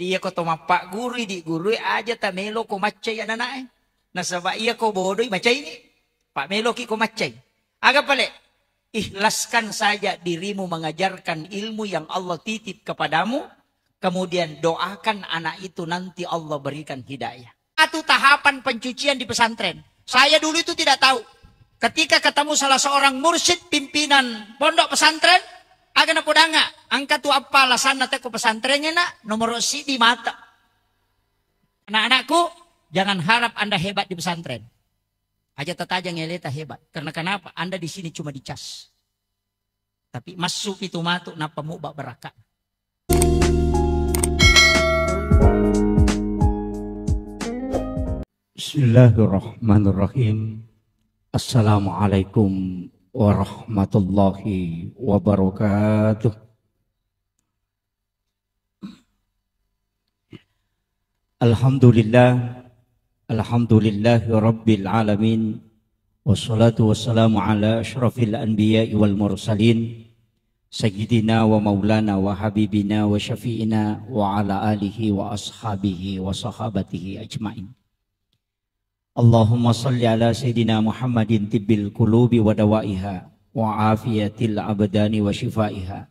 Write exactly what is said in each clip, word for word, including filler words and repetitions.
Iya ko to mappagguru idi guru, aja ta melo ko maccai anak-anak e. Nasaba iya ko bodoi macaini. Pak meloki ko maccai. Aga pale? Ikhlaskan saja dirimu mengajarkan ilmu yang Allah titip kepadamu, kemudian doakan anak itu nanti Allah berikan hidayah. Satu tahapan pencucian di pesantren. Saya dulu itu tidak tahu. Ketika ketemu salah seorang mursyid pimpinan pondok pesantren, aga napodanga, engka tu apa alasanna teko pesantren nak, nomor sidi mata. Anak-anakku, jangan harap Anda hebat di pesantren. Aja tatajang eleta hebat. Karena kenapa? Anda di sini cuma dicas. Tapi masuk itu matu, napa muba beraka. Bismillahirrahmanirrahim. Assalamualaikum warahmatullahi wabarakatuh. Alhamdulillah. Alhamdulillahi rabbil alamin. Wassalatu wassalamu ala asyrafil anbiya'i wal mursalin, sayyidina wa maulana wa habibina wa syafi'ina wa ala alihi wa ashabihi wa sahabatihi ajmain. Allahumma salli ala sayyidina Muhammadin tibbil qulubi wa dawaiha, wa afiyatil abdani wa shifaiha,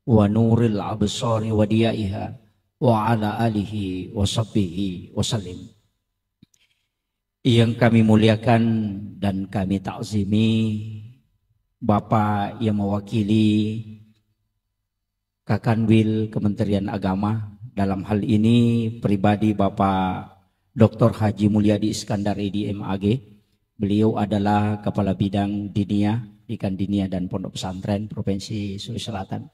wa nuril absari wa diyaiha, wa ala alihi wa sahbihi wa sallim. Yang kami muliakan dan kami takzimi Bapak yang mewakili Kakanwil Kementerian Agama, dalam hal ini pribadi Bapak Doktor Haji Mulyadi Iskandar, Edi M A G. Beliau adalah Kepala Bidang Diniyah, Dekan Diniyah dan Pondok Pesantren Provinsi Sulawesi Selatan.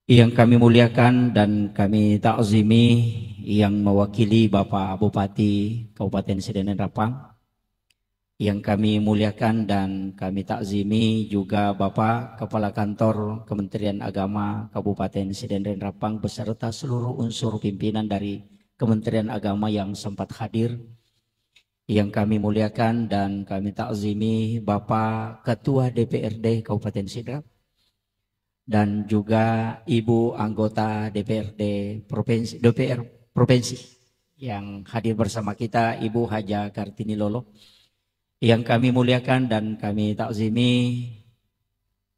Yang kami muliakan dan kami takzimi yang mewakili Bapak Bupati Kabupaten Sidenreng Rappang, yang kami muliakan dan kami takzimi juga Bapak Kepala Kantor Kementerian Agama Kabupaten Sidenreng Rappang beserta seluruh unsur pimpinan dari Kementerian Agama yang sempat hadir. Yang kami muliakan dan kami takzimi Bapak Ketua D P R D Kabupaten Sidrap dan juga Ibu anggota D P R D Provinsi, D P R Provinsi yang hadir bersama kita, Ibu Haja Kartini Lolo. Yang kami muliakan dan kami takzimi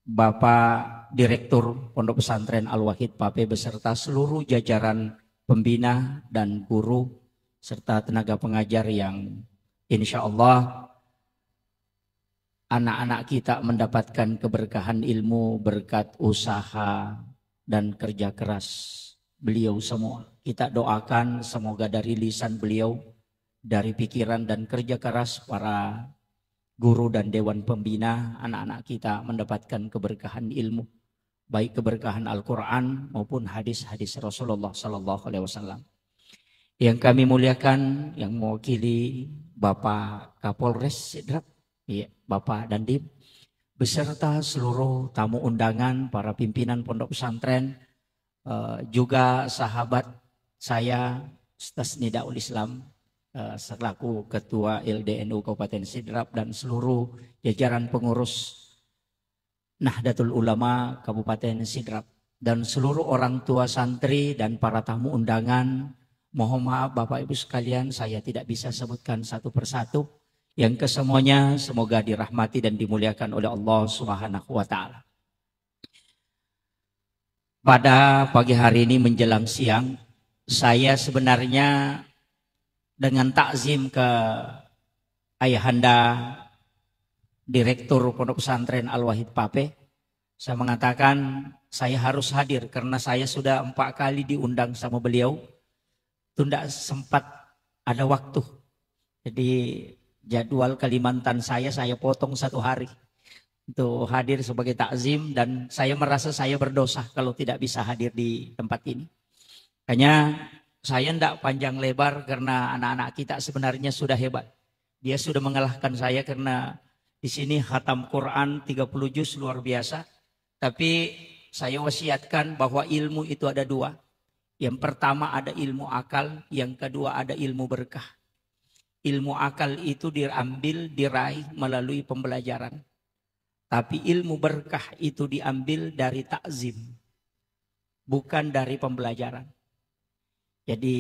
Bapak Direktur Pondok Pesantren Al-Wahid Pape beserta seluruh jajaran pembina dan guru serta tenaga pengajar yang insya Allah anak-anak kita mendapatkan keberkahan ilmu berkat usaha dan kerja keras beliau semua. Kita doakan semoga dari lisan beliau, dari pikiran dan kerja keras para guru dan dewan pembina, anak-anak kita mendapatkan keberkahan ilmu, baik keberkahan Al-Quran maupun hadis-hadis Rasulullah Sallallahu Alaihi Wasallam. Yang kami muliakan, yang mewakili Bapak Kapolres Sidrap, iya, Bapak Dandim, beserta seluruh tamu undangan, para pimpinan pondok pesantren, eh, juga sahabat saya, Ustaz Nidaul Islam, eh, selaku Ketua L D N U Kabupaten Sidrap dan seluruh jajaran pengurus Nahdlatul Ulama Kabupaten Sidrap, dan seluruh orang tua santri dan para tamu undangan. Mohon maaf, Bapak Ibu sekalian, saya tidak bisa sebutkan satu persatu. Yang kesemuanya semoga dirahmati dan dimuliakan oleh Allah Subhanahu wa Ta'ala. Pada pagi hari ini menjelang siang, saya sebenarnya dengan takzim ke Ayahanda Direktur Pondok Pesantren Al-Wahid Pape, saya mengatakan saya harus hadir karena saya sudah empat kali diundang sama beliau, tunda sempat ada waktu. Jadi jadwal Kalimantan saya, saya potong satu hari untuk hadir sebagai takzim dan saya merasa saya berdosa kalau tidak bisa hadir di tempat ini. Makanya saya ndak panjang lebar karena anak-anak kita sebenarnya sudah hebat. Dia sudah mengalahkan saya karena di sini khatam Quran tiga puluh juz luar biasa. Tapi saya wasiatkan bahwa ilmu itu ada dua. Yang pertama ada ilmu akal, yang kedua ada ilmu berkah. Ilmu akal itu diambil, diraih melalui pembelajaran. Tapi ilmu berkah itu diambil dari takzim, bukan dari pembelajaran. Jadi,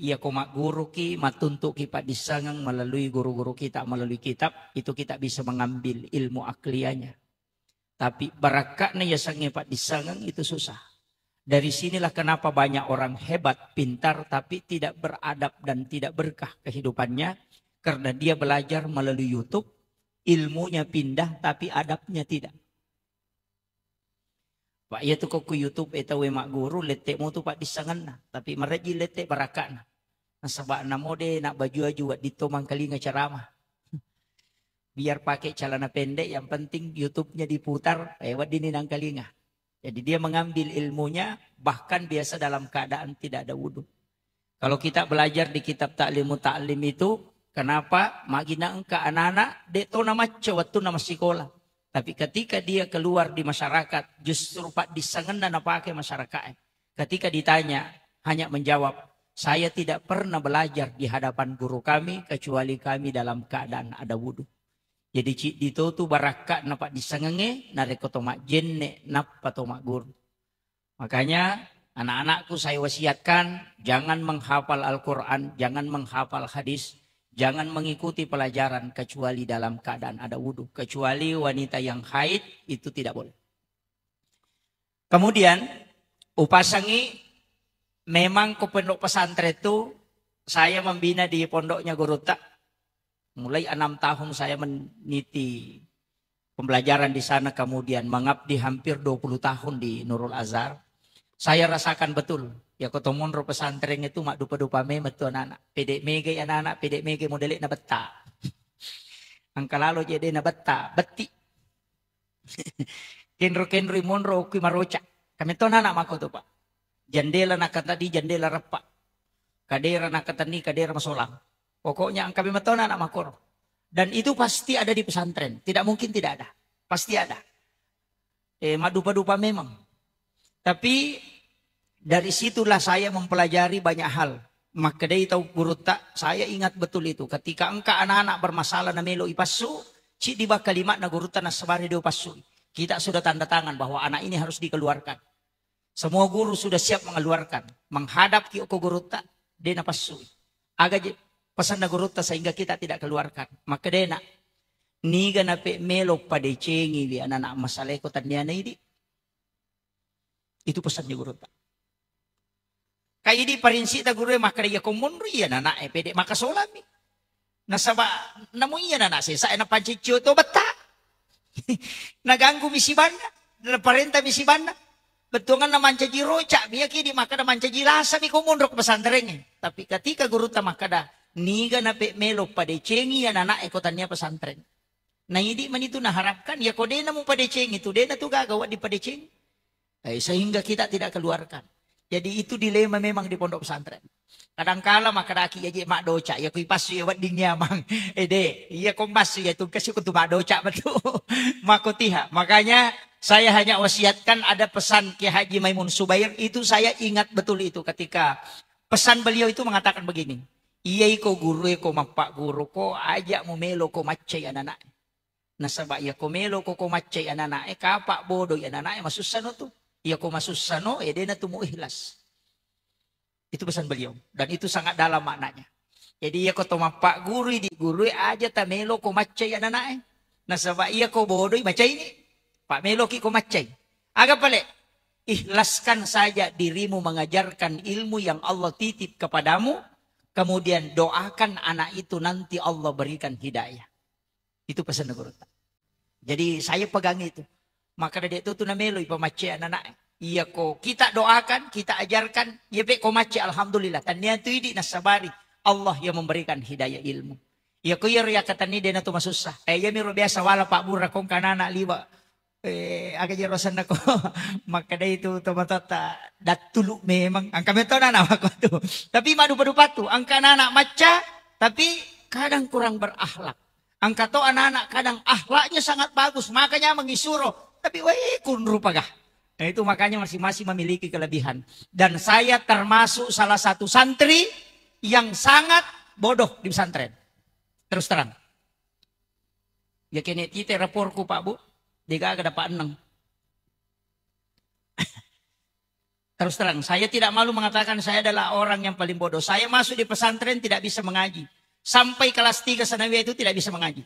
iya ko magguruki, mattuntuki paddissengeng melalui guru-guru kita, melalui kitab, itu kita bisa mengambil ilmu akliyahnya. Tapi barakka'na yasengnge paddissengeng itu susah. Dari sinilah kenapa banyak orang hebat, pintar, tapi tidak beradab dan tidak berkah kehidupannya, karena dia belajar melalui YouTube, ilmunya pindah, tapi adabnya tidak. Pak, iya tu ko ku YouTube e tau e magguru, lette mutu paddissengenna, tapi marejji lette barakka'na. Nasaba namo de na baju-aju wedding to mangkalinga ceramah. Biar pakai celana pendek, yang penting YouTube-nya diputar, eh, wedding ni nangkalinga. Jadi dia mengambil ilmunya, bahkan biasa dalam keadaan tidak ada wudhu. Kalau kita belajar di kitab Ta'limu Ta'lim itu, kenapa? Magina engka anak-anak, de to na macca waktu na masikola. Tapi ketika dia keluar di masyarakat, justru paddissengenna napake masyarakat. Ketika ditanya, hanya menjawab, "Saya tidak pernah belajar di hadapan guru kami, kecuali kami dalam keadaan ada wudhu." Jadi, ciddi to tu barakka'na paddissengengnge, narekko to majjenne, nappa to magguru. Makanya, anak-anakku saya wasiatkan, jangan menghafal Al-Quran, jangan menghafal hadis, jangan mengikuti pelajaran kecuali dalam keadaan ada wudhu. Kecuali wanita yang haid, itu tidak boleh. Kemudian, upasangi, memang ko pondok pesantren tu, saya membina di pondoknya gurutta. Mulai enam tahun saya meniti pembelajaran di sana, kemudian mengabdi hampir dua puluh tahun di Nurul Azhar. Saya rasakan betul, ya, ko to monro pesantren itu maddupa-dupa memang tu anak-anak. Pede mege anak-anak, pede mege modele na betta. Angka lalo je de na betta, betti. Kenro-kenro monro okui maroca. Kami to anak mako tu, Pak. Jendela nakatani jendela reppa. Kadera nakatani kadera masolang. Pokoknya engka memang to anak makoro. Dan itu pasti ada di pesantren. Tidak mungkin tidak ada. Pasti ada. Eh, madupa-dupa memang. Tapi dari situlah saya mempelajari banyak hal. Makkedai tau gurutta, saya ingat betul itu. Ketika engka anak-anak bermasalah na melo ipassu, ciddi bakka limakna gurutta nassabari dio passui. Kita sudah tanda tangan bahwa anak ini harus dikeluarkan. Semua guru sudah siap mengeluarkan. Menghadap ki ko gurutta, de napassui. Aga je pesanna gurutta sehingga kita tidak keluarkan. Makkedena, niga nape melo padecengi wi anak-anak masaleko tanniana idi. Itu pesannya gurutta. Kaidi parinsita guru e makkeda, iya ko monro iya anak e pede makasolami. Nasaba namu iya anak sesa e napanciccio to betta. Naganggu mi sibanna, naparenta mi sibanna. Bettuanganna mancaji roca, miyaki di makkeda mancaji lasa mi ko monro ke pesantren e. Tapi ketika gurutta makkeda, niga nape melo padecengi anak e ko tannia pesantren. Naidi manitu naharapkan, ya ko dena mu padecengi tu, dena tu gaga waddi padecengi. Eh, sehingga kita tidak keluarkan. Jadi itu dilema memang di pondok pesantren. Kadangkala makkedaki, "Iya je maddoca, iya kui passu iya wedding nyamang." Eh, de, iya ko massu iya tu kasi ko tu maddoca betul. Mako tiha. Makanya saya hanya wasiatkan, ada pesan Kiai Haji Maimun Subair, itu saya ingat betul itu ketika pesan beliau itu mengatakan begini, "Iya iko guru e ko mappagguru ko, aja mu melo ko maccai anak-anak." Nasaba iya ko melo ko, ko maccai anak-anak e, kapa bodoi anak-anak e, masussano tu. Iya ko masussano, eh, dena tu mu ikhlas. Itu pesan beliau. Dan itu sangat dalam maknanya. Jadi iya ko to mappagguru di guru e, aja ta melo ko maccai anak-anak e. Nasaba iya ko bodoi maccai ni. Pak melo ki ko maccai. Aga pale? Ikhlaskan saja dirimu mengajarkan ilmu yang Allah titip kepadamu. Kemudian doakan anak itu nanti Allah berikan hidayah. Itu pesan gurutta. Jadi saya pegang itu. Maka de tu tu namelo ipamacce anak-anak. Iya ko kita doakan, kita ajarkan, iya pe ko macce alhamdulillah. Tannia tu idi nasabari Allah yang memberikan hidayah ilmu. Iya ko iya riakatani dena tu masussa. Eh, iya miro biasa wala Pak Bura kong kanana liwa. Eh, aga jero senna ko. Makkedai tu tomatoatta dattulu memang. Angka metona nama ko tu. Tapi madupa-dupa tu. Angka anak macca, tapi kadang kurang berakhlak. Engka to anak-anak kadang akhlaknya sangat bagus, makanya mengisuro. Tapi weh, kunru pagah. Nah, itu makanya masing-masing memiliki kelebihan. Dan saya termasuk salah satu santri yang sangat bodoh di pesantren. Terus terang. Ya kene tite raporku Pak Bu, degaga dapat enam. Terus terang, saya tidak malu mengatakan saya adalah orang yang paling bodoh. Saya masuk di pesantren tidak bisa mengaji. Sampai kelas tiga sanawiyah itu tidak bisa mengaji.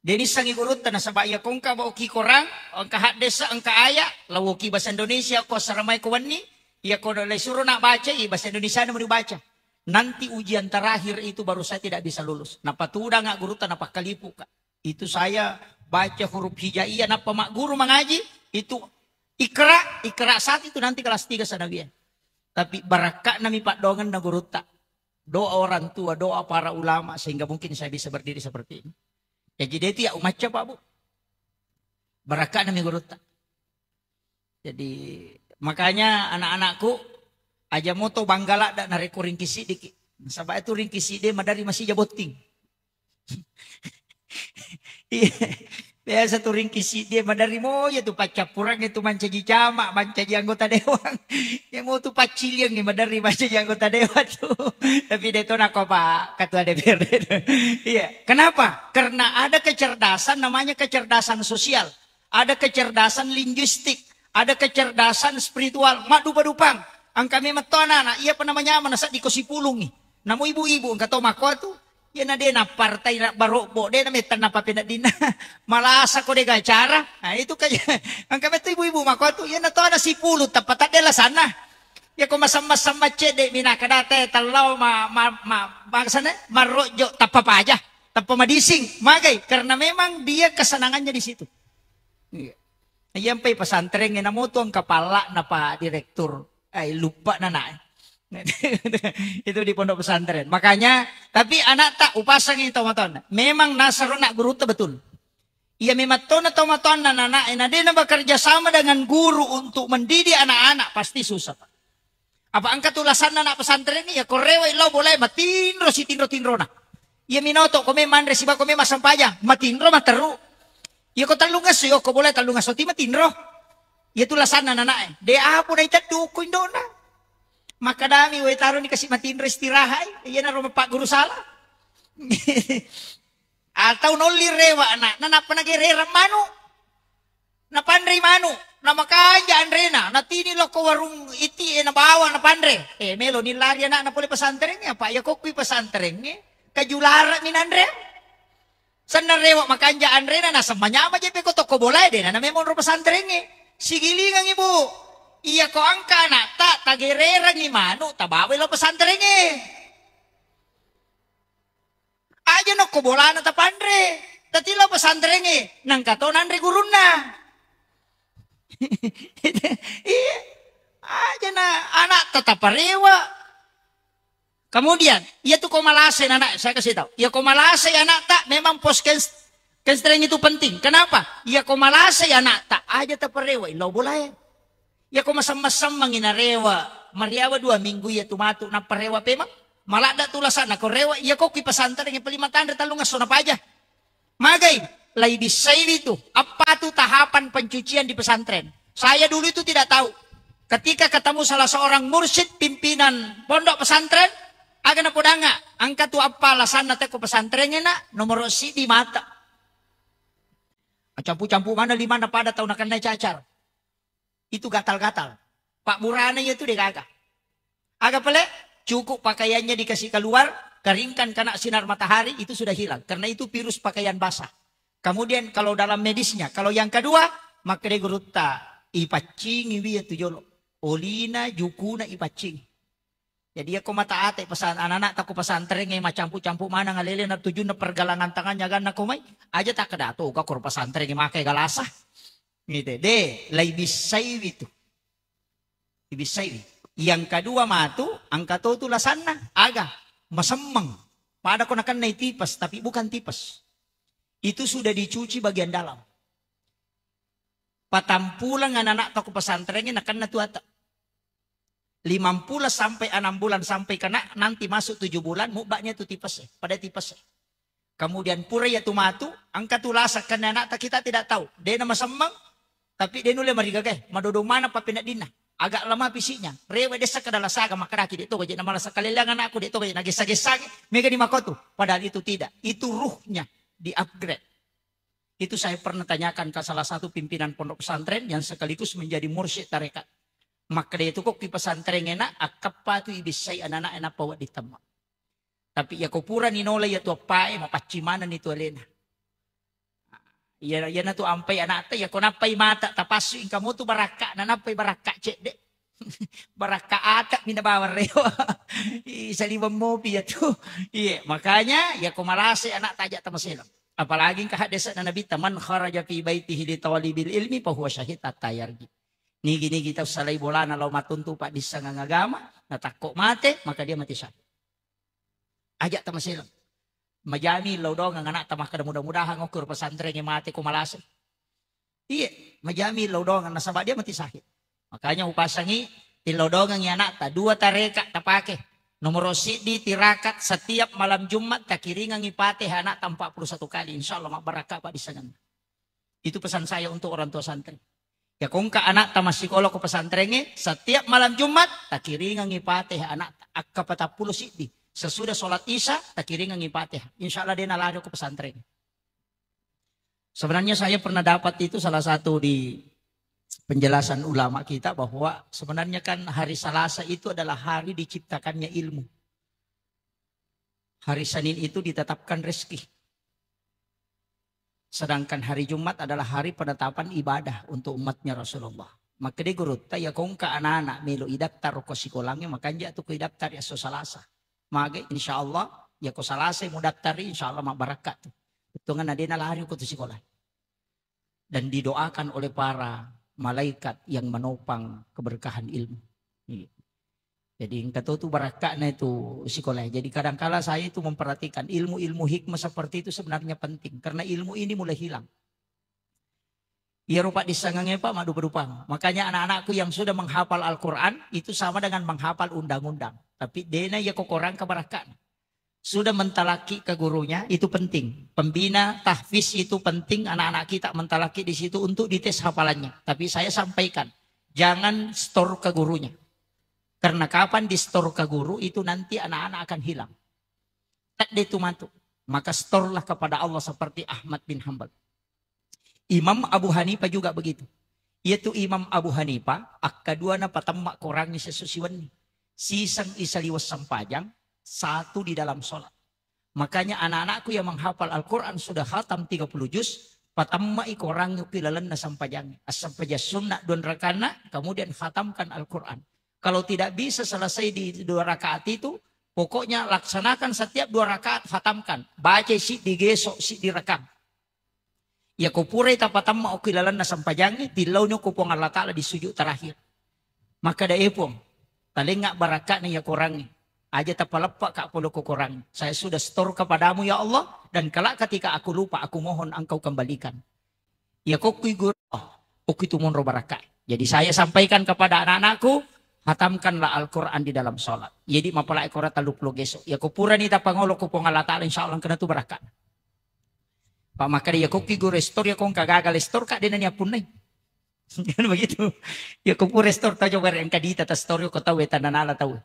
De' nissengngi gurutta, nasaba' iya ko engka baoki Korang, engka haddesa, engka aya', lawoki bahasa Indonesia, ko assaramai ko wenni, iya ko le suro na' baca, i bahasa Indonesia na meni baca. Nanti ujian terakhir itu baru saya tidak bisa lulus. Napatudanga' gurutta, napakkalipuka'. Itu saya baca huruf hijaiyah, nappa magguru mangaji, itu ikra, ikra saat itu nanti kelas tiga sanawiyah. Tapi barakka'nami paddoangenna gurutta. Doa orang tua, doa para ulama, sehingga mungkin saya bisa berdiri seperti ini. Jadi, de' tu iya' umacca, Pak, Bu. Barakka'nami gurutta. Jadi, makanya anak-anakku, aja' moto bangga ladda' narekko ringki siddiki. Nasaba' itu ringki siddi maderri masija botting. Iya. Biasa tu ringki siddi maderri moja tu paccappurangnge tu mancaji camat, mancaji anggota dewan. Iya mo tu pacciliangngi maderri mancaji anggota dewan tu. Tapi de' to nakko Pak Ketua D P R D tu. Iya. Kenapa? Karena ada kecerdasan, namanya kecerdasan sosial. Ada kecerdasan linguistik, ada kecerdasan spiritual, maddupa-dupang. Engka memang to anak-anak, iya pa namanya mana seddi ko sipulungngi. Namo ibu-ibu engka to makko tu, iya na de' nappartai na barobbo, de' na metta nappa peneddinna. Malasa ko de' gacara. Nah, itu kayak engka metto ibu-ibu makko tu, iya na to ana sipulung tappa tadde' lasanna. Iya ko masam-masam macedde' mi na kada te tellau ma, ma, ma, bangsana marrojjo tappa paja, tappa madising. Magai? Karena memang dia kesenangannya di situ. Iya. Iyampai pesantrengnge, namo tu engka palla'na Pak Direktur. Eh, luppa nana. Itu di pondok pesantren. Makanya, tapi anakta upasangi tomatoanna. Memang nasaro nak gurutta betul. Iya memang tona tomatoanna anak-anak, eh, na de' na bekerja sama dengan guru untuk mendidik anak-anak, pasti susah, Pak. Apa engka tu lasanna anak pesantren iya, ko rewe' lao bolae matinro sitinro-tinrona. Iya minoto ko me manre siba ko me massempajang, matinro matteru. Iya ko tellungesso, iya ko bolae tellungesso ti matinro. Iya tu lasanna anak-anak e. De' apo na iteddu ko indona. Makkadami, "Woi, taroni kasi matinro istirahat, eh." Iya naro mappaguru salah. Atau nolli rewe' anakna, nappa nagererang manu'. Napanrei manu', namakanja anrena, natini lao ko warung iti e, nabawa napanre. Eh, melo ni lari anakna pole pesantrengnge, apa iya ko kui pesantrengnge, kaju lara'mi nanre. Senna rewe' makanja anrena, naseng manyama je' pe ko toko bolae, de' na memang ro pesantrengnge. Sigilingangngi, Bu. Iya ko engka anakta, tagererangngi manu', tabawai lao pesantrengnge. Aja nokko bolana tapanre, tatilao pesantrengnge, nangka to nanre gurunna. Iya, aja na anakta taparewe'. Kemudian, iya tu ko malasai anak, saya kasih tahu. Iya ko malasai anakta memang pos kens-, kenstreng itu penting. Kenapa? Iya ko malasai anakta, aja taparewe' lao bolae. Iya ko masemmeng-semmengngi narewe', mariawa dua minggu iya tu matu nappa rewe' pemeng. Maladda tu lasanna ko rewe', iya ko ki pesantren yang paling matanre tellungesso napaja. Magai, lai bissaiwi tu, apa tu tahapan pencucian di pesantren. Saya dulu itu tidak tahu. Ketika ketemu salah seorang mursyid pimpinan pondok pesantren, aga napodangnga, engka tu apa lasanna te ko pesantren e nak, nomoro siddi mata. Campu-campu mana limanna pada tau nakennai cacar. Itu gatal-gatal. Pak burana iya tu de' gaga. Aga pale? Cukup pakaiannya dikasih keluar, keringkan kena sinar matahari, itu sudah hilang. Karena itu virus pakaian basah. Kemudian kalau dalam medisnya, kalau yang kedua, makkeda gurutta, ipaccingi wi iya tu jolo. Olina, jukuna ipaccingi. Jadi, iya ko mata ate pesan anak-anak tako pesantren e macampu-campu maneng alele na tujunna pergelangan tangannya ganna ko mai, aja takkeda to ga ko pesantren e makai galasa. Gitu. De, lai bissaiwi tu. Ibissaiwi. Yang kedua matu, engka to tu lasanna. Aga? Masemmeng. Pada ko nakennai tipes, tapi bukan tipes. Itu sudah dicuci bagian dalam. Patampuleng anak-anak tako pesantren e nakenna tu ata. Lima bulan sampai enam bulan sampai kena nanti masuk tujuh bulan, mubba'nya tu tipes e, pada tipes e. Kemudian pura iya tu matu, engka tu lasa kena anakta kita tidak tahu. De na masemmeng, tapi de nulle marigaga e, madodo mana papeneddinna. Agak lemah fisiknya, rewe dessa kada lasaga makkedaki de to gaje na malasa kaleleang anakku, de to gaje na gessa-gessagi, mega di makotu. Padahal itu tidak, itu ruhnya di-upgrade. Itu saya pernah tanyakan ke salah satu pimpinan pondok pesantren yang sekaligus menjadi mursyid tarekat. Makkeda itu kokki pesantrengnge nak, akkappa tu ibissai anak-anak nappa wedding temma. Tapi yako purani nola iya tu appae, mapaccing manenni tu alena. Iya, iyana tu ampai anakta, yako nappai mata tapassu, engka mo tu barakka, na nappai barakka cedde. Barakka ata mina bawang rewa. Ih, saliweng mopi ya tu. Iya, makanya yako malase anak tajak tamaselang. Apalagi engka haddese'na Nabitta, "Man kharaja fi baitihi li talibil ilmi fahuwa syahid hatta yarji." Nigi-nigi tau salai bolana lao matuntu paddissengeng agama, natakko mate, maka dia mati syahid. Aja tamaselang. Majami lao doang anakta makkeda, "Mudah-mudahan okko ro pesantrengnge mate ko malase." Iya, majami lao doang nasaba dia mati syahid. Makanya upasangi, tillau doangengi anakta, dua tareka tapake. Nomoro siddi tirakat setiap malam Jumat takiringengi Fatihah anakta empat puluh satu kali, insya Allah mabbarakka paddissengenna. Itu pesan saya untuk orang tua santri. Ya, ko engka anakta massikola ko pesantrengnge, setiap malam Jumat takiringengi Fatihah anakta. Akka patappulo siddi. Sesudah sholat Isya takiringengi Fatihah. Insya Allah dia nalari ko pesantrengnge. Sebenarnya saya pernah dapat itu salah satu di penjelasan ulama kita bahwa sebenarnya kan hari Selasa itu adalah hari diciptakannya ilmu. Hari Senin itu ditetapkan rezeki. Sedangkan hari Jumat adalah hari penetapan ibadah untuk umatnya Rasulullah. Makkeda gurutta, ya ko engka anak-anak melo idaftar ko sikolangnge, makanja tu ko idaftar ya so Salasa. Mage, insya Allah, ya ko Salasa mu daftari, insya Allah mabbarakka tu. Bettuanna de nalari ko tu sikola. Dan didoakan oleh para malaikat yang menopang keberkahan ilmu. Iya. Jadi engka to tu barakka'na itu sikola. Jadi kadangkala saya itu memperhatikan ilmu-ilmu hikmah seperti itu sebenarnya penting karena ilmu ini mulai hilang. Iya rupa dissangangnge Pak maddupa-dupang. Makanya anak-anakku yang sudah menghafal Al-Quran itu sama dengan menghafal undang-undang. Tapi dena iya kokorang ke barakka'na. Sudah mentalaki ke gurunya, itu penting. Pembina tahfiz itu penting, anak-anak kita mentalaki di situ untuk dites hafalannya. Tapi saya sampaikan, jangan store ke gurunya. Karena kapan di store ke guru, itu nanti anak-anak akan hilang. Tak dia itu matu. Maka store-lah kepada Allah seperti Ahmad bin Hambal. Imam Abu Hanifah juga begitu. Yaitu Imam Abu Hanifah, akkaduana patemma Qurangnge sesusiwenni. Siseng isaliweng sempajang, satu di dalam sholat. Makanya anak-anakku yang menghafal Al-Quran sudah khatam tiga puluh juz, patemma i Qurangnge ki lalenna sempajang. As-, sempajang sunnah dua rakaatna, kemudian khatamkan Al-Quran. Kalau tidak bisa selesai di dua rakaat itu, pokoknya laksanakan setiap dua rakaat, khatamkan. Baca siddi geso, siddi rakang. Iya ko purai tapatamma okki lalenna sempajangnge, tillauni ko Puang Allah Ta'ala di sujud terakhir. Maka da e Puang, talengnga barakka'na iya korangnge. Aja tapaleppa ka pole ko korang. Saya sudah store kepadamu ya Allah, dan kelak ketika aku lupa, aku mohon engkau kembalikan. Iya ko kui guru, oh, okki tu monro barakka. Jadi saya sampaikan kepada anak-anakku, hatamkanlah Al-Quran di dalam sholat. Jadi mapalai Quran talu pulo geso. Iya ko purani tapangolo ko Puang Allah Ta'ala, insya Allah kena tu barakka. Pak, maka dia koki guru store ya kong kagagal store kak dena ni apunnai. Kan begitu. Ya ko pura store tau coba engka dita ta store ko tau eta nanala tau.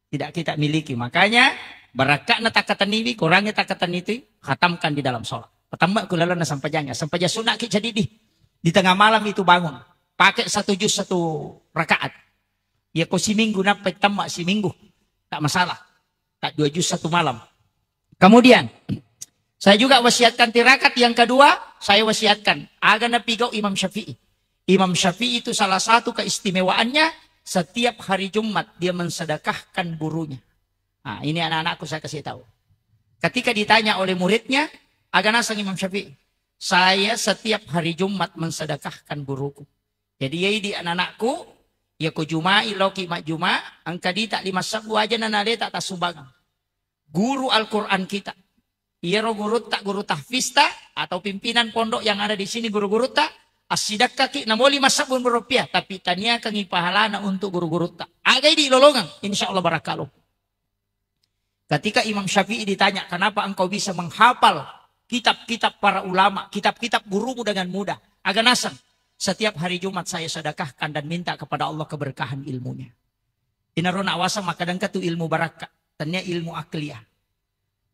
Tidak kita miliki. Makanya barakka'na takkatenniwi, korangnya takkatenni itu, khatamkan di dalam sholat. Pertama ku lalanna sampajangnya, sampajang sunat ki jadi di, di tengah malam itu bangun, pakai satu juz satu rakaat. Ya ko siminggu nappa tamma siminggu, tak masalah. Tak dua juz satu malam. Kemudian saya juga wasiatkan tirakat yang kedua, saya wasiatkan aga napigau Imam Syafi'i. Imam Syafi'i itu salah satu keistimewaannya, setiap hari Jumat dia mensedekahkan gurunya. Nah, ini anak-anakku saya kasih tahu. Ketika ditanya oleh muridnya, aga naseng Imam Syafi'i, saya setiap hari Jumat mensedekahkan guruku. Jadi ya idi anak-anakku, ya ko Juma'i loki majjuma, engka dita lima sebbu aja nanaleta tassumbang. Guru Al-Quran kita. Iyaro gurutta, guru tahfista atau pimpinan pondok yang ada di sini, guru-gurutta, assidakkaki namoli massabbu rupiah, tapi taniakangi pahalana untuk guru-gurutta. Agai di lolongang, insya Allah barakalo. Ketika Imam Syafi'i ditanya, kenapa engkau bisa menghafal kitab-kitab para ulama, kitab-kitab gurumu dengan mudah? Aga naseng, setiap hari Jumat saya sedekahkan dan minta kepada Allah keberkahan ilmunya. Inaro nawaseng makkadangka tu ilmu barakka, tania ilmu akliyah.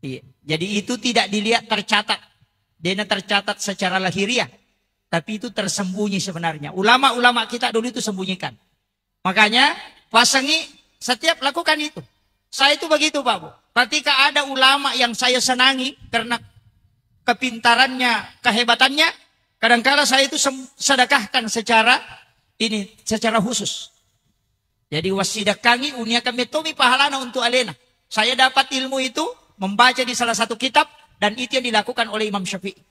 Iya. Jadi itu tidak dilihat tercatat. Dena tercatat secara lahiriah. Tapi itu tersembunyi sebenarnya. Ulama-ulama kita dulu itu sembunyikan. Makanya, pasangi setiap lakukan itu. Saya itu begitu, Pak Bu. Ketika ada ulama yang saya senangi karena kepintarannya, kehebatannya, kadangkala saya itu sem-, sedekahkan secara ini, secara khusus. Jadi, wassidakangi, uniakan metomi pahalana untuk alena. Saya dapat ilmu itu membaca di salah satu kitab, dan itu yang dilakukan oleh Imam Syafi'i.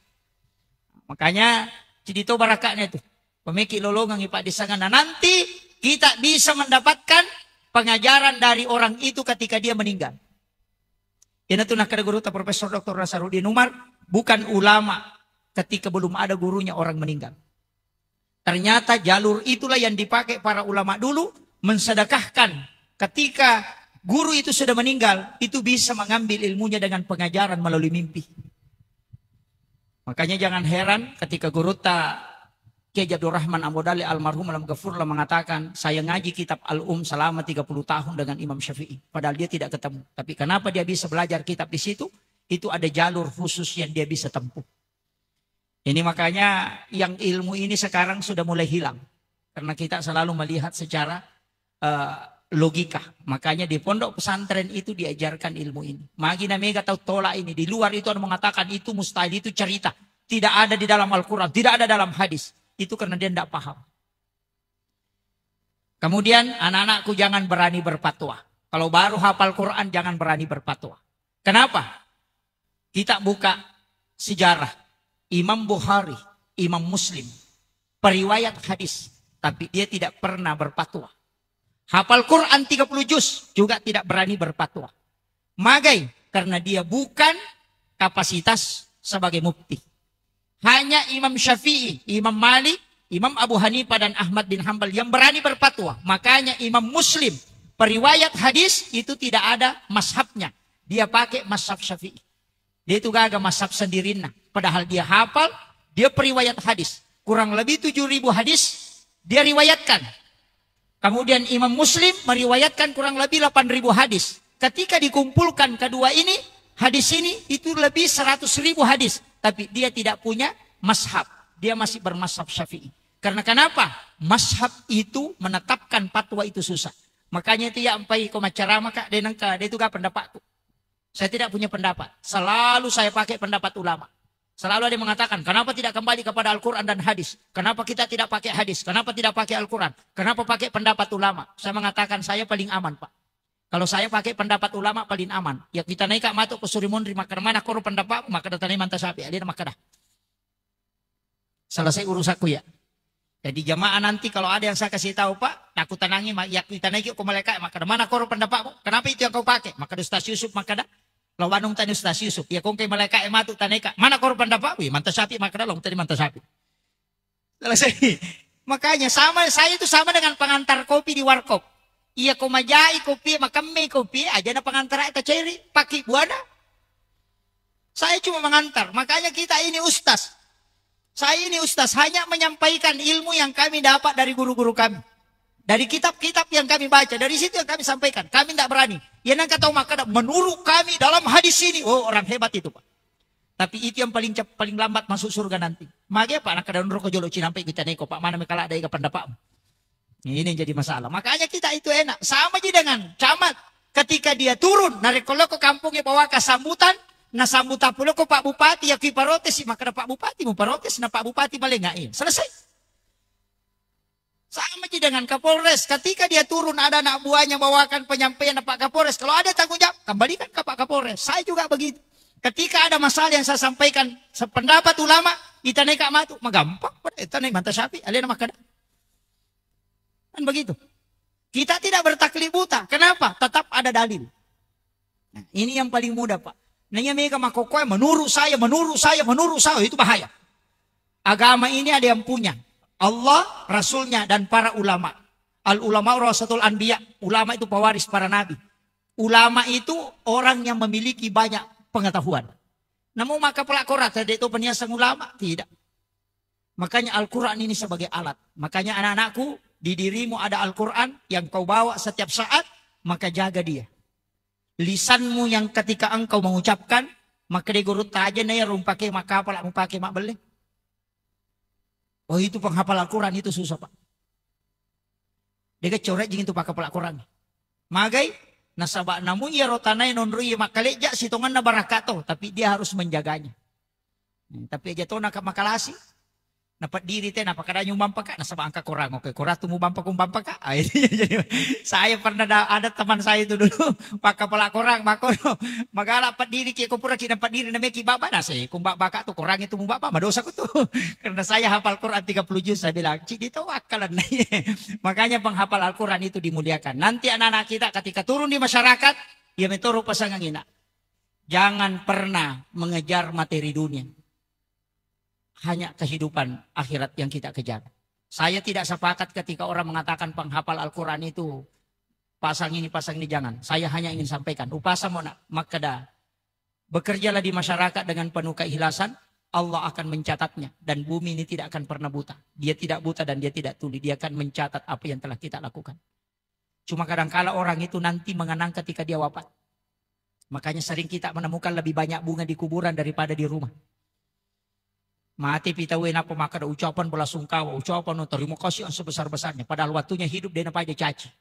Makanya, jadi to barakatnya itu. Pemeki lolongang ipa di sana. Nah, nanti kita bisa mendapatkan pengajaran dari orang itu ketika dia meninggal. Iyanatu nakkeda gurutta Profesor Doktor Nasaruddin Umar, bukan ulama ketika belum ada gurunya orang meninggal. Ternyata jalur itulah yang dipakai para ulama dulu mensedekahkan. Ketika guru itu sudah meninggal, itu bisa mengambil ilmunya dengan pengajaran melalui mimpi. Makanya jangan heran ketika gurutta Kiai Abdul Rahman Amodali almarhum alam gafurlah mengatakan, "Saya ngaji kitab Al-Um selama tiga puluh tahun dengan Imam Syafi'i." Padahal dia tidak ketemu. Tapi kenapa dia bisa belajar kitab di situ? Itu ada jalur khusus yang dia bisa tempuh. Ini makanya yang ilmu ini sekarang sudah mulai hilang. Karena kita selalu melihat secara, eh, logika. Makanya di pondok pesantren itu diajarkan ilmu ini. Magi na mega tau tolak ini. Di luar itu ada mengatakan itu mustahil, itu cerita. Tidak ada di dalam Al-Quran, tidak ada dalam hadis. Itu karena dia tidak paham. Kemudian anak-anakku jangan berani berfatwa. Kalau baru hafal Quran jangan berani berfatwa. Kenapa? Kita buka sejarah. Imam Bukhari, Imam Muslim, periwayat hadis, tapi dia tidak pernah berfatwa. Hafal Quran tiga puluh juz juga tidak berani berfatwa. Magai? Karena dia bukan kapasitas sebagai mufti. Hanya Imam Syafi'i, Imam Malik, Imam Abu Hanifah dan Ahmad bin Hambal yang berani berfatwa. Makanya Imam Muslim, periwayat hadis itu tidak ada mazhabnya. Dia pakai mazhab Syafi'i. Dia itu gaga mazhab sendirinna. Padahal dia hafal, dia periwayat hadis. Kurang lebih tujuh ribu hadis dia riwayatkan. Kemudian Imam Muslim meriwayatkan kurang lebih delapan ribu hadis. Ketika dikumpulkan kedua ini, hadis ini itu lebih seratus ribu hadis. Tapi dia tidak punya mazhab. Dia masih bermazhab Syafi'i. Karena kenapa? Mazhab itu menetapkan fatwa itu susah. Makanya itu ya ampai ko macarama kak, dia nengka, dia itu gak pendapatku. Saya tidak punya pendapat. Selalu saya pakai pendapat ulama. Selalu ada yang mengatakan, "Kenapa tidak kembali kepada Al-Quran dan hadis? Kenapa kita tidak pakai hadis? Kenapa tidak pakai Al-Quran? Kenapa pakai pendapat ulama?" Saya mengatakan, "Saya paling aman, Pak. Kalau saya pakai pendapat ulama, paling aman. Ya kita naik, Kak, matuk ke Surimunri, maka mana koro pendapat, maka datang manta sapi, alena maka dah." Selesai urusanku ya. Jadi jamaah nanti kalau ada yang saya kasih tahu, Pak, aku tanangi, ma-, ya kita naik ko malaikat, maka mana koro pendapatmu? Kenapa itu yang kau pakai? Maka Ustaz Yusuf, maka dah. Lawanung tani Ustaz Yusuf. Ya kongkai malaikat matu taneka. Mana koro pendapatmu? Ya, manta sapi, maka dah, laung tadi manta sapi. Selesai. Makanya sama, saya itu sama dengan pengantar kopi di warkop. Iya ko majai kopi, makemme kopi, aja na pengantar ta ceri, pakai buana. Saya cuma mengantar. Makanya kita ini ustaz. Saya ini ustaz hanya menyampaikan ilmu yang kami dapat dari guru-guru kami. Dari kitab-kitab yang kami baca, dari situ yang kami sampaikan. Kami tidak berani. Ya nang kata makkada, "Menurut kami dalam hadis ini." Oh, orang hebat itu, Pak. Tapi itu yang paling cep-, paling lambat masuk surga nanti. Mage, Pak, nak kada nurko jolo cinampai kita neko, Pak, mana mekala ada ega pendapatmu. Ini yang jadi masalah. Makanya kita itu enak. Sama ji dengan camat. Ketika dia turun, narekko loko kampungnya bawa ke sambutan, na sambutan puloko Pak Bupati, ya kui parotesi, maka Pak Bupati, mu parotesi, na Pak Bupati malenga. Iya, selesai. Sama ji dengan Kapolres. Ketika dia turun, ada anak buahnya bawakan penyampaian Pak Kapolres. Kalau ada tanggung jawab, kembalikan ke Pak Kapolres. Saya juga begitu. Ketika ada masalah yang saya sampaikan, sependapat ulama, itaneka matu, magampang. Itaneka manta sapi, alena makada. Kan begitu. Kita tidak bertaklid buta. Kenapa? Tetap ada dalil. Nah, ini yang paling mudah, Pak. Nah, iya mega makkokkoe, "Menurut saya, menurut saya, menurut saya." Itu bahaya. Agama ini ada yang punya. Allah, Rasulnya, dan para ulama. Al ulama warasatul anbiya. Ulama itu pewaris para nabi. Ulama itu orang yang memiliki banyak pengetahuan. Namun maka pelakor, tidak itu peniasan ulama? Tidak. Makanya Al-Quran ini sebagai alat. Makanya anak-anakku, di dirimu ada Al-Quran yang kau bawa setiap saat, maka jaga dia. Lisanmu yang ketika engkau mengucapkan, maka dia guru taja na ya rumpake makapala mupake mabbelle. Oh, itu penghafal Al-Quran itu susah, Pak. Dega corejjing itu pakkapala Korang. Magai? Nasaba namu iyaro tanae nonroi makkalejja sitongenna barakka to, tapi dia harus menjaganya. Hmm, tapi aja to naka makalasi. Napeddiri te, napakkada nyumbang paka, nasaba engka Korang. Oke, Korang tu mubang paka, umbang paka. Ah, itu jadi saya pernah da-, ada teman saya itu dulu, pakkapala Korang, makono, magala peddiri ki, ko pura ki napeddiri nameki baba, nase, kumbak baka tu Korang itu mubaba, madosa ku tu. Karena saya hafal Quran tiga puluh juz, saya bilang, "Cik, dia tahu akalan." Makanya penghafal Al-Quran itu dimuliakan. Nanti anak-anak kita ketika turun di masyarakat, ya metoro pasangan ina. Jangan pernah mengejar materi dunia. Hanya kehidupan akhirat yang kita kejar. Saya tidak sepakat ketika orang mengatakan penghafal Al-Quran itu pasang ini, pasang ini, jangan. Saya hanya ingin sampaikan, upasa mona makkeda, bekerjalah di masyarakat dengan penuh keikhlasan, Allah akan mencatatnya. Dan bumi ini tidak akan pernah buta. Dia tidak buta dan dia tidak tuli. Dia akan mencatat apa yang telah kita lakukan. Cuma kadangkala orang itu nanti mengenang ketika dia wafat. Makanya sering kita menemukan lebih banyak bunga di kuburan daripada di rumah. Mate pi tauwe nappa makkeda ucapan belasungkawa, ucapan terima kasih yang sebesar-besarnya. Padahal waktunya hidup dia napaja caci.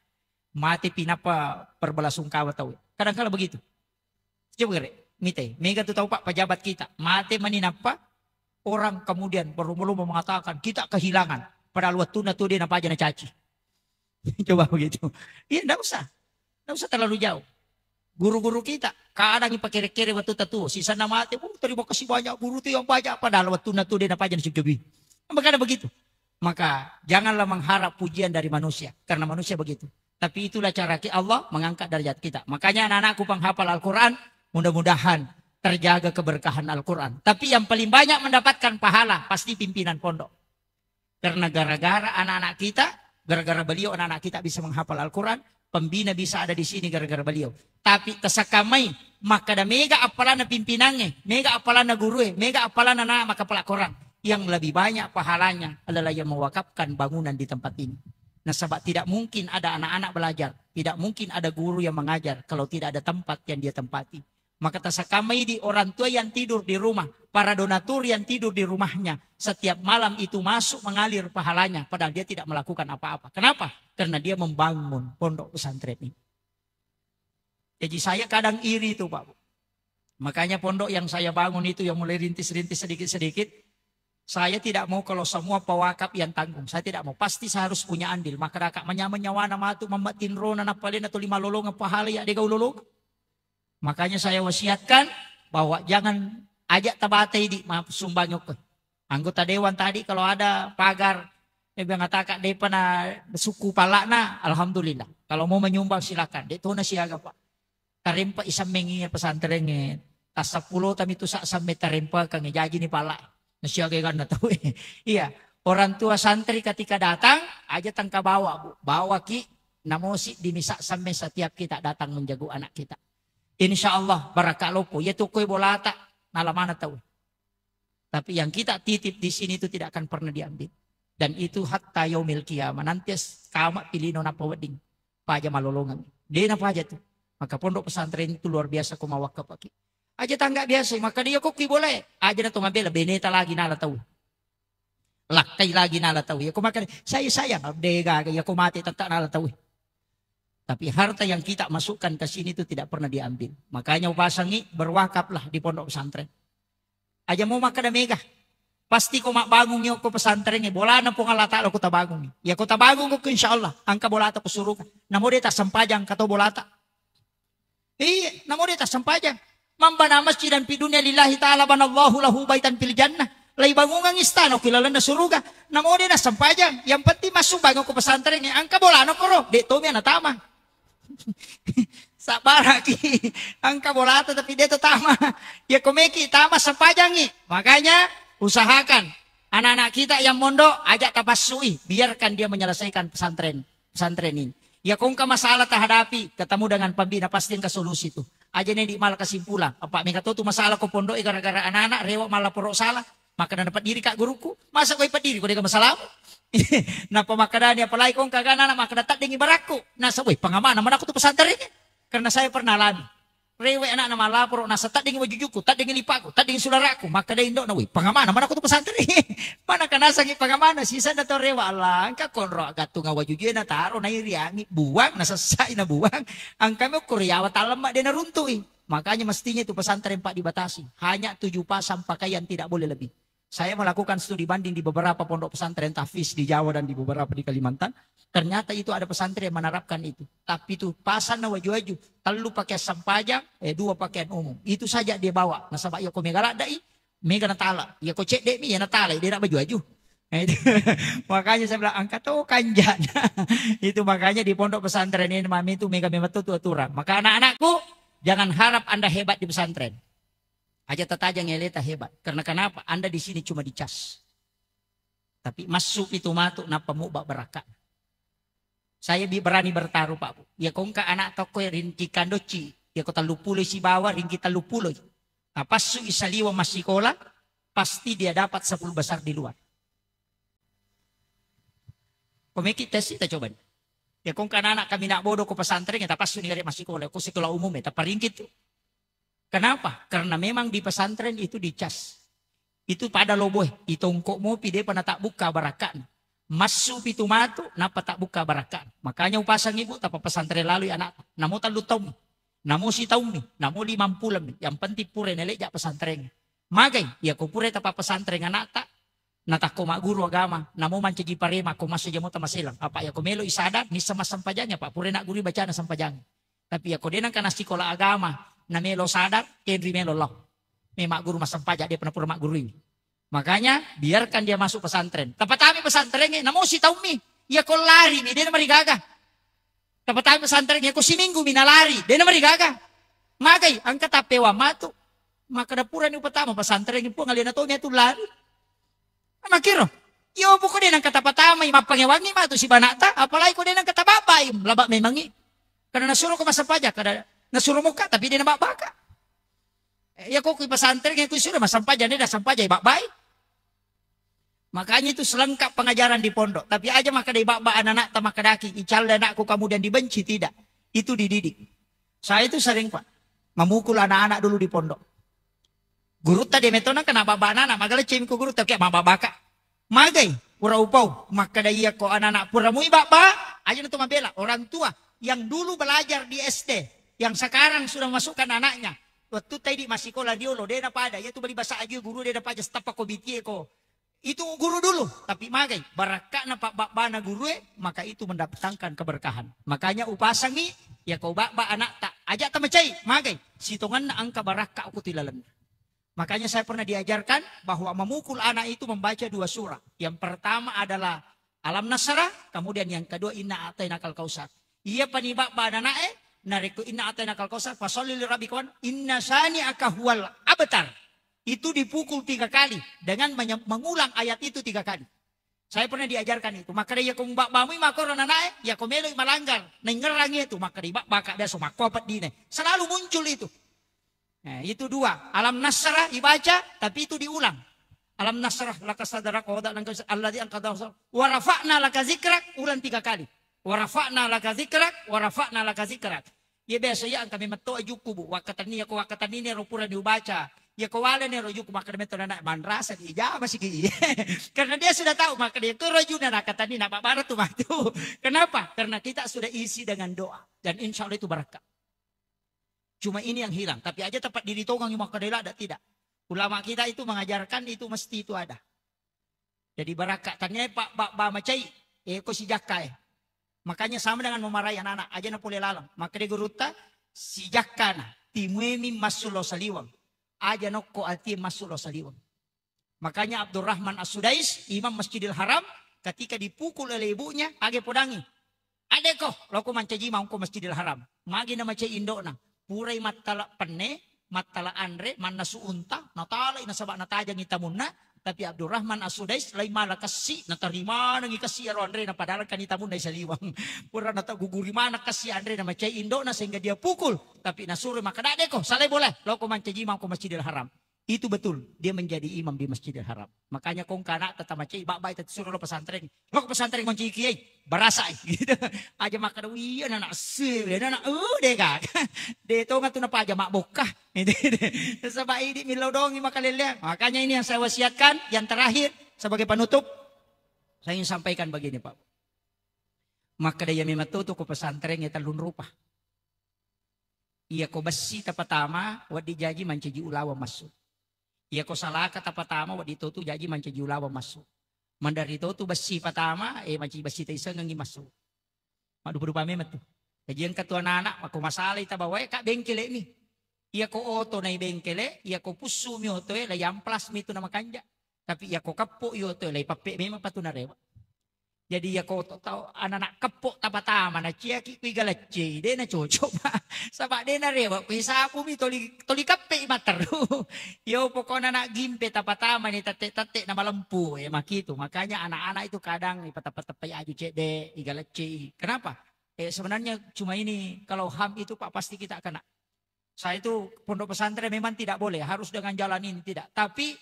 Mate pi nappa perbelasungkawa tauwe. Kadangkala begitu. Coba gere, mite, mega tu tau, Pak, pejabat kita. Mate mani nappa orang kemudian berlomba-lomba mengatakan kita kehilangan. Padahal waktunya tu dia napaja nacaci. Coba begitu. Iya, ndak usah. Ndak usah terlalu jauh. Guru-guru kita, kadang ipakere-kere waktu tatu, sisana mate, "Oh, terima kasih banyak guru tu yang banyak." Padahal waktunya tu dia napaja nacaci. Makanya begitu. Maka janganlah mengharap pujian dari manusia, karena manusia begitu. Tapi itulah cara ki-, Allah mengangkat derajat kita. Makanya anak-anakku penghafal Al-Quran, mudah-mudahan terjaga keberkahan Al-Quran. Tapi yang paling banyak mendapatkan pahala pasti pimpinan pondok. Karena gara-gara anak-anak kita, gara-gara beliau anak-anak kita bisa menghafal Al-Quran, pembina bisa ada di sini gara-gara beliau. Tapi tasakkamai, makkada mega appalanna pimpinangnge, mega appalanna gurue, mega appalanna na makkapala Korang. Yang lebih banyak pahalanya adalah yang mewakafkan bangunan di tempat ini. Nasaba tidak mungkin ada anak-anak belajar, tidak mungkin ada guru yang mengajar kalau tidak ada tempat yang dia tempati. Maka tasakkamai di orang tua yang tidur di rumah, para donatur yang tidur di rumahnya, setiap malam itu masuk mengalir pahalanya, padahal dia tidak melakukan apa-apa. Kenapa? Karena dia membangun pondok pesantren ini. Jadi saya kadang iri itu, Pak. Makanya pondok yang saya bangun itu, yang mulai rintis-rintis sedikit-sedikit, saya tidak mau kalau semua pewakaf yang tanggung. Saya tidak mau. Pasti saya harus punya andil. Maka raka manyameng nyawana matu mammattinrona nappalena tuli malolongeng pahala ya dega ulolongeng. Makanya saya wasiatkan bahwa jangan, ajak tabatai di ma-, sumbang okko. Anggota dewan tadi kalau ada pagar, eh, bilang ataka depa na suku palakna, alhamdulillah. Kalau mau menyumbang silakan. Dek tona siaga, Pak. Tarempa isammengi pesantrengnge. Tas sepuluh tami tu sa samme tarempa kange jaji ni pala. Nasiaga ganna tau. Iya. Orang tua santri ketika datang, aja tangka bawa, Bu. Bawa ki, namosi di misa samme setiap kita datang menjaga anak kita. Insya Allah, barakka loppo. Iya tu koi bolata, nalamana tau. Tapi yang kita titip di sini itu tidak akan pernah diambil. Dan itu hatta yaumil qiyamah. Nanti as-, kama pilino nappa wedding. Paja malolongeng. Dena paja tu. Maka pondok pesantren itu luar biasa ko mawakka paki. Aja tangga biasa, maka dia kok ki boleh. Aja na to mabela, beneta lagi nala tau. Lakkai lagi nala tau. Ya ko makan, saya sayang, dega, ya ko mati tetap nala tau. Tapi harta yang kita masukkan ke sini itu tidak pernah diambil. Makanya upasangi, berwakaflah di pondok pesantren. Aja mau makkada mega. Pasti ko mabbangungi okko pesantrengnge, bolana Puang Allah Ta'ala ko tabangungi. Ya ko tabangung ko, insya Allah, angka bolata ko suruga. Namo de tassempajang kato bolata. Iya, namo de tassempajang. Man bana masjidan fi dunya lillahi ta'ala banallahu lahu baitan fil jannah. Lai bangungang istana ko ilalenna suruga. Namo de nassempajang. Yang penting massumbang ko pesantrengnge, angka bolana koro. De tomi ana tama. Sabbaraki, angka bolata tapi de to tama. Ya komeki tama sempajangi. Makanya usahakan anak-anak kita yang mondok, ajak tapassui, biarkan dia menyelesaikan pesantren, pesantren ini. Ya kongka masalah tahadapi, ketemu dengan pembina, pasti engka solusi tu. Aja ne di malah kesimpulan. Apa mega to tu masalah ko pondok gara-gara anak-anak rewa malah poro salah. Makkeda napeddiri ka guruku, masa koi peddiri ko dega masalamu? Napa makkedani apalagi kong kagana anak makkeda taddengi barakku. Nasa, woi, pengamanan mana aku tu pesantren ini? Karena saya pernah alami. Rewe anakna malaporo, nasa taddingi wajujukku, taddingi lipakku, taddingi sularaku. Makkeda indo'na, "Woi, pangamana mana ko tu pesantren?" Mana kanasangi pangamana, sisana to rewe, Allah, engka konro agattunga wajujue na taro, na iriangi, buang, na sessai na buang. Engka mi ukkuru yawa talemma de naruntu'i. Makanya mestinya itu pesantren, Pak, dibatasi. Hanya tujuh pasang pakaian, tidak boleh lebih. Saya melakukan studi banding di beberapa pondok pesantren tahfiz di Jawa dan di beberapa di Kalimantan. Ternyata itu ada pesantren yang menerapkan itu. Tapi itu pasang na waju-waju, tellu pakai sempajang, eh, dua pakaian umum. Itu saja dia bawa. Nasaba iya ko mega ladde'i, mega natala. Iya ko cedde'mi, iya natala, dia nak baju-waju. Eh, makanya saya bilang, "Angka to kanjana." Itu makanya di pondok pesantren ini, Mami, itu mega memang tu aturan. Maka anak-anakku, jangan harap Anda hebat di pesantren. Aja tatajang eleta hebat. Karena kenapa? Anda di sini cuma dicas. Tapi massu pitu matu, nappa mubba barakka. Saya bi-, berani bertaruh, Pak, Bu. Ya, ko engka anak tokko rintikan docci, ya, ko tellu pulo sibawa, ringki tellu pulo. Tapassu i saliweng massikola, pasti dia dapat sepuluh besar di luar. Ko meki tes, kita coba. Ya, ko engka anak kami nak bodoh ko pesantren, ya, tapassu ni gare massikola, ko sekolah umum, ya, taparingki tu. Kenapa? Karena memang di pesantren itu dicas. Itu pada loboe, itongko mopi, depa natabbukka barakka'na. Massu pitu matu, nappa tabbukka barakka'na. Makanya upasang ibu, tapa pesantren lalu anak. Namo tellu taung, namo sitaungmi, namo limang pulammi. Yang penting pura naleja pesantren. Magai, ya ko pura tapa pesantren anakta, natakko magguru agama, namo mancaji parema, ko masso jamo tamaselang. Apa ya ko melo isadar, nissa massempajang, apa pura nak guru bacana sempajang. Tapi ya ko de nengka nassikola agama, namelo sadar, kenri melo lao. Memang guru massempajang, dia pernah pura maggurui. Makanya biarkan dia masuk pesantren. Tapatami pesantren, namo sitaungmi, ya ko lari mi, de namarigaga. Tapatami pesantren, ya ko siminggu mi nalari, de namarigaga. Magai, angka tappewa matu. Maka dapurani upatama pesantren, Puang, alena tomi atu lari. Makiro. Yo, pokoknya nang kata pertama, mappangewangi matu si banata, apalagi ko de nang kata babai, laba memangi. Karena nasuro ko masampaja, kada nasuro muka, tapi de nababbaka. Eh, ya ko ku pesantren, ya ku suruh masampaja, de nasampaja, babai. Makanya itu selengkap pengajaran di pondok. Tapi aja maka dibabba anak-anak, tak maka daki, icalla anakku kemudian dibenci, tidak. Itu dididik. Saya itu sering, Pak, memukul anak-anak dulu di pondok. Gurutta de metona kena baba anak-anak, magala cemko gurutta, kayak mababaka. Magai, pura upau, makkada iya ko anak-anak pura mui baba, aja na tu mabela. Orang tua yang dulu belajar di S D, yang sekarang sudah masukkan anaknya, waktu tadi masih sekolah diolo, de na pada, ya tu beli bahasa aja guru, de na pada, setapa ko bitie ko. Itu guru dulu, tapi magai, barakka'na pabbabbana gurue, maka itu mendatangkan keberkahan. Makanya upasangi, ya ko babba anakta, aja tamacai, magai, sitonganna engka barakka ko tilalenna. Makanya saya pernah diajarkan bahwa memukul anak itu membaca dua surah. Yang pertama adalah Alam Nasrah, kemudian yang kedua Inna A'tainakal Kautsar. Iya pani babba anakna e, narekko Inna A'tainakal Kautsar, fasalli li rabbika wan, inna syani'aka huwal abtar. Itu dipukul tiga kali dengan menye-, mengulang ayat itu tiga kali. Saya pernah diajarkan itu. Maka dia ko babbamu makoro anakna e, ya ko melo malanggar, naingerangi itu, maka di babba ka biasa makko apa dine. Selalu muncul itu. Eh, itu dua. Alam Nasrah dibaca, tapi itu diulang. Alam Nasrah laka sadrak wa wada'na anka wizrak alladzi anqadha dhahrak wa rafa'na laka zikrak, ulang tiga kali. Wa rafa'na laka zikrak, wa rafa'na laka zikrak. Ya biasa ya engka memetto ajuku, Bu. Wakkatenni, ya ko wakkatenni ne ro pura diubaca. Ya ko wale ne ro juku, maka meto anak manrasa di ijabah siki. Karena dia sudah tahu, maka dia ko rojuna nakatenni na babara tu matu. Kenapa? Karena kita sudah isi dengan doa. Dan insya Allah itu barakka. Cuma ini yang hilang. Tapi aja tempat diri tongang makkada ladda, tidak. Ulama kita itu mengajarkan itu mesti itu ada. Jadi barakka tania pak ba, ba macai, eh, ko sijakka, eh. Makanya sama dengan memarai anak-anak, aja na pole lalang. Makkada gurutta, sijakka na, timuemi massu lao saliweng. Aja nokko atie massu lao saliweng. Makanya Abdurrahman As-Sudais, Imam Masjidil Haram, ketika dipukul oleh ibunya, age podangi. Adeko, loko mancaji maungko Masjidil Haram. Magi na macai indo'na. Purai mattala penne, mattala anre, mannasu unta, natalai nasaba natajangi tamunna, tapi Abdurrahman As-Sudais lai mala kessi, natarimanengi kessi ero anre, napadalangkani tamunna isaliwang. Pura nataguguri maneng kessi anre na macai indo'na sehingga dia pukul, tapi nasuro makkada adeko, salai bola, loko mancaji maungko Masjidil Haram. Itu betul, dia menjadi imam di Masjidil Haram. Makanya kong kana tata macai, bak-bai tata suruh lo pesantren. Lo pesantren kunci kiai, barasai. Gitu. Aja makkeda, "Iya, anak se, anak, uh, deh, Kak." Deh, tonga tu napa aja mak bokka. Sebab ini milo dongi makaleleang. Makanya ini yang saya wasiatkan, yang terakhir, sebagai penutup, saya ingin sampaikan begini, Pak. Makkeda iya memang tu, tu ko pesantren ya tellung rupa. Iya ko bessi tapatama, waddi jaji mancaji ulaweng massu. Iya ko salaka tapatama, waddi totu jaji mancaji ulaweng massu. Mandari totu bessi patama, eh, mancaji bessi taisengengi massu. Maddupa-dupa memang tu. Jadi engka tu anak-anak, mako masalai tabawae, Kak, bengkele mi. Iya ko oto nai bengkele, iya ko pussu mi oto e, lai amplas mi tu na makanja. Tapi iya ko keppo i oto e, lai pappe memang patu narewa. Jadi iya ko to-, tau anak-anak keppo tapatama na ciaki kui galeccei, de na cocok, Pak. Saba de narewa kui sapu mi toli, toli keppe i matteru. Yo pokokna anak gimpe tapatama ni tette-tette na malempu, eh, makitu. Makanya anak-anak itu kadang ipateppa-teppai aju cedde, i galeccei. Kenapa? Eh, sebenarnya cuma ini, kalau ham itu, Pak, pasti kita kena. Saya itu pondok pesantren memang tidak boleh, harus dengan jalan ini, tidak. Tapi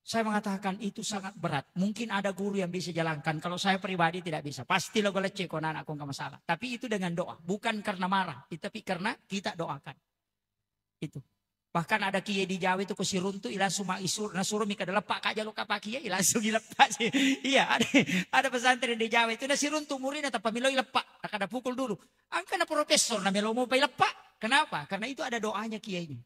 saya mengatakan itu sangat berat. Mungkin ada guru yang bisa jalankan. Kalau saya pribadi tidak bisa. Pasti lo lecce ko anak-anak ko nggak masalah. Tapi itu dengan doa, bukan karena marah, tapi karena kita doakan. Itu. Bahkan ada kiai di Jawa itu ko siruntu, langsung ma isur, nasuro mi kada lepak, Kak, jalo kapaki, iya, langsung dilepak sih. Iya, ada, ada pesantren di Jawa itu, nasiruntu murina tappa miloi lepak, kada pukul dulu. Angka na profesor, na melo mau pai lepak. Kenapa? Karena itu ada doanya kiainya.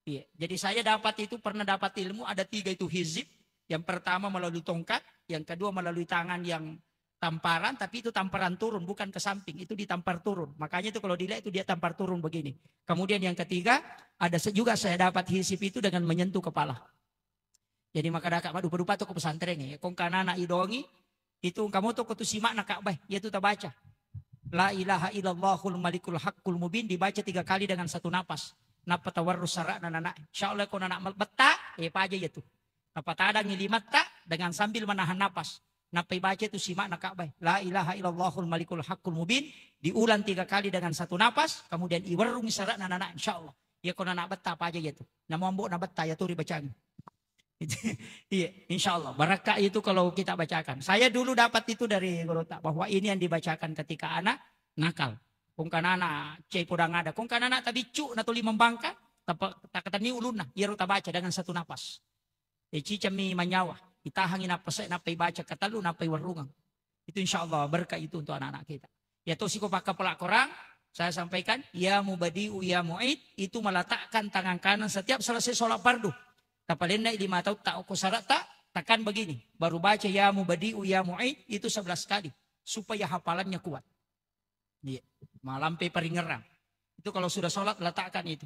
Iya. Jadi saya dapat itu, pernah dapat ilmu, ada tiga itu hizib. Yang pertama melalui tongkat, yang kedua melalui tangan yang tamparan, tapi itu tamparan turun, bukan ke samping, itu ditampar turun. Makanya itu kalau dilihat itu dia tampar turun begini. Kemudian yang ketiga, ada se-, juga saya dapat hizib itu dengan menyentuh kepala. Jadi makkadaka maddupa-dupa to ko pesantren e. Kong kana anak idongi, itu engka moto ko tu simakna Ka'bah, iya tu tabaca. La ilaha illallahul malikul haqqul mubin dibaca tiga kali dengan satu napas. Nappa tawarru sara'na anak. Insya Allah ko anak betta, eh, paja iya tu. Nappa tadangi limatta dengan sambil menahan napas. Nappa ibaca tu simakna Ka'bah. La ilaha illallahul malikul haqqul mubin diulang tiga kali dengan satu napas, kemudian iwerrungi sara'na anak, insya Allah. Iya ko anak betta paja iya tu. Namo ambo na betta iya tu ribacangi. Iya, insya Allah. Barakka itu kalau kita bacakan. Saya dulu dapat itu dari guru tak, bahwa ini yang dibacakan ketika anak nakal. Kong kana anak cai podang ada. Kong kana anak tabiccu, natuli membangka, tapa-, takatenni ulunna. Iyaro tabaca dengan satu napas. E, cicammi manyawa. Itahangi napas, nappa ibaca katellu, nappa iwarrungang. Itu insya Allah berkah itu untuk anak-anak kita. Ya tosi ko pakka pola Quran, saya sampaikan, ya mubadi'u ya mu'id, itu meletakkan tangan kanan setiap selesai sholat fardu. Tapalenna lima tau tak ko syarat tak, tekan begini. Baru baca ya mubadi'u ya mu'id, itu sebelas kali. Supaya hafalannya kuat. Iya. Malampe paringerang. Itu kalau sudah sholat, letakkan itu.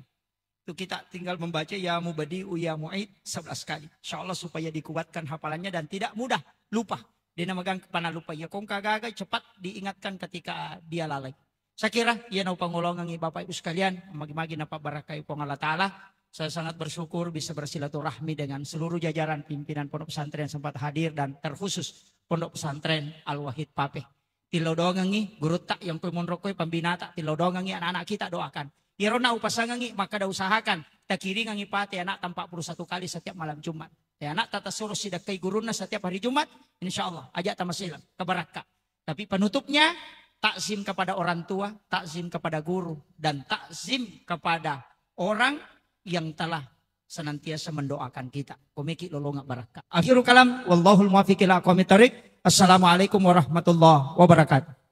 Itu kita tinggal membaca ya mubadi'u ya mu'id sebelas kali. Insya Allah supaya dikuatkan hafalannya dan tidak mudah lupa. Dia namagang kepana lupa. Ya kong kagaga cepat diingatkan ketika dia lalai. Saya kira iya nau pangolongangi Bapak Ibu sekalian, magi-magi napa barakai Puang Allah Ta'ala. Saya sangat bersyukur bisa bersilaturahmi dengan seluruh jajaran pimpinan pondok pesantren yang sempat hadir dan terkhusus Pondok Pesantren Al-Wahid Pape. Tillau doangengngi gurutta yang koi monro koi pambinata, tillau doangengngi anak-anak kita doakan. Iyaro na upasangengngi, makkada usahakan takiringengngi pate anak empat puluh satu kali setiap malam Jumat. Ya, anak tata suruh sidakkai gurunna setiap hari Jumat, insya Allah, ajak tamaselang, kebarakka. Tapi penutupnya, takzim kepada orang tua, takzim kepada guru, dan takzim kepada orang yang telah senantiasa mendoakan kita. Komeki lolonga barakka. Akhirul kalam, wallahul muwaffiq ila aqwamit thariq. Assalamualaikum warahmatullahi wabarakatuh.